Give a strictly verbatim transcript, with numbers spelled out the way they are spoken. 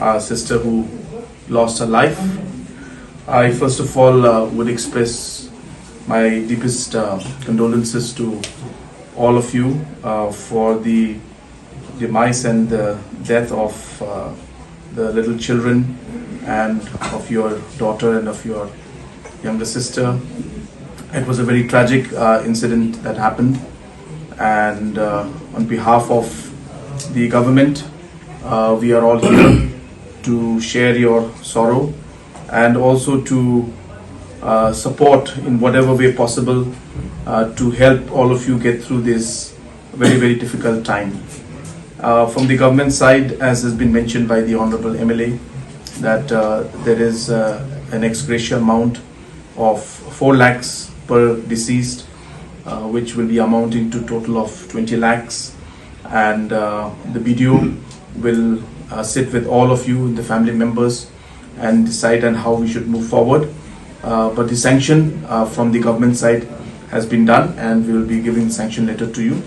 our sister who lost her life. I first of all uh, would express my deepest uh, condolences to all of you uh, for the demise and the death of uh, the little children and of your daughter and of your younger sister. It was a very tragic uh, incident that happened, and uh, on behalf of the government, uh, we are all here to share your sorrow and also to uh, support in whatever way possible uh, to help all of you get through this very, very difficult time. Uh, from the government side, as has been mentioned by the Honorable M L A, that uh, there is uh, an ex gratia amount of four lakhs per deceased, uh, which will be amounting to total of twenty lakhs. And uh, the B D O will uh, sit with all of you, the family members, and decide on how we should move forward. Uh, but the sanction uh, from the government side has been done, and we will be giving the sanction letter to you.